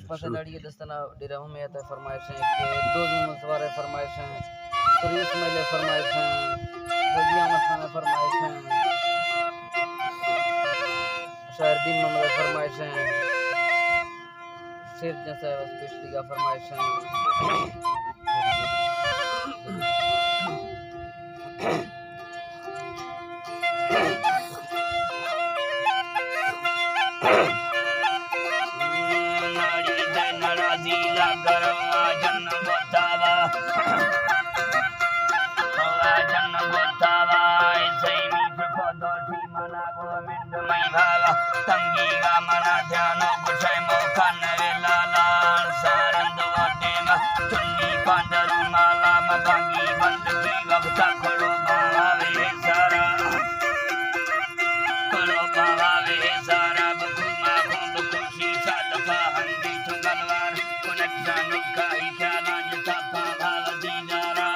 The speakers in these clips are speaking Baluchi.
پسہ داڑی ءِ دستانا ڈیرہ ہمے ءِ فرمائش ایں کہ دوز محمد سوار ءِ فرمائش ایں، سریش مہل ءِ فرمائش ایں، فوجی احمد خان ءِ فرمائش ایں، شاعر دین محمد ءِ فرمائش ایں، شیر جان صاحب اسپیشلی ءِ فرمائش ایں۔ تنگی گا منا دھیانو گشئے موکا نوے لالا، سارند و دیما چنی پاندرو مالا، مبانگی بندگی وقتا کھڑو باوا وے سارا، کھڑو باوا وے سارا، بکو ما خون بکو شیشا دفا ہندی تو گلوار، کنک جانو کائی خیالاں جتا پا بھاو دیدارا۔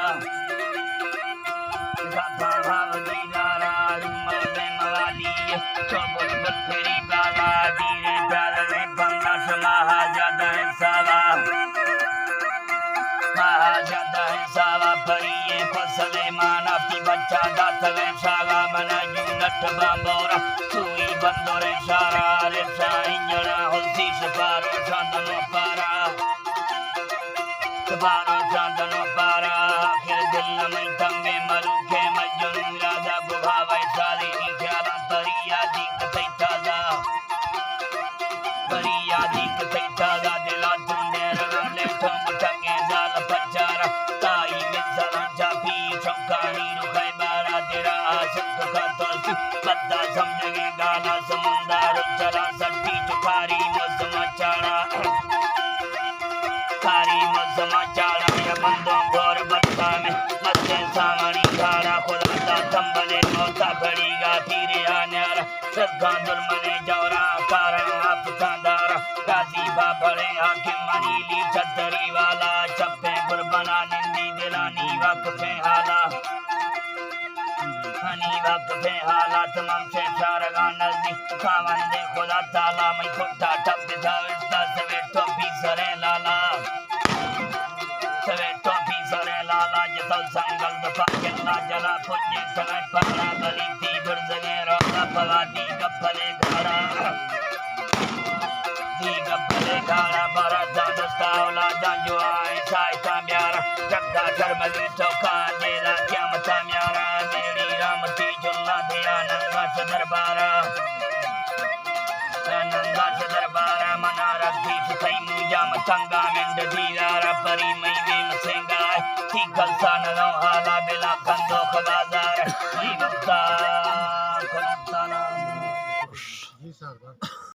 بارو چاندن و پارا، آخر دل نمئی تنگیں مروکے مجنون را دا گبا ویسالی خیالاں پریادی کتئی تازہ، پریادی کتئی تازہ دلا تندے رگم لے تھوم ٹنگے زال پچارا، تائی مثلاں چاپی چوکانی رخے بارا تیرا آسن تو کا تو بدا سمجھگے گالا سمندر چلا سٹی چکاری موسم چاڑا۔ کاری مزما چاڑا یا بندوں گور بتا میں، مستیں سامانی کھاڑا خدا دا تمبلے موتا گھڑی گا پیرے آنیارا، سرگاں درمنے جورا کارا آفتاں دارا، غازی بابڑے حاکم منی لی چتری والا، چپیں قربانا نندی دلانی وقفیں حالا۔ ہنی وقت پہ حالات ممشے چارگاں نزدیک، خاوند خدا تعالی مئی کٹا ٹپ داوشتا، سویٹو پیسرے لالا، سویٹو پیسرے لالا، جتو سنگل دفا کنا جلا پجے تمہیں پرنا بلی تی برزگے رولا پواتی گپلے گھڑا۔ دی گبلے کارا برا دانستا اولادا جو آئیں سائتا بیارا، چکا شرملی تو کان دیلا قیامتا میارا، میری رامتی جلا دیا ننگا سے دربارا، ننگا سے دربارا منا رکھی ستائی موجا متنگا منڈ دیدارا، پری مئی ویم سنگا تی کلسا نلو حالا بلا کندو خبازار، مئی وقتا خلقتا نام۔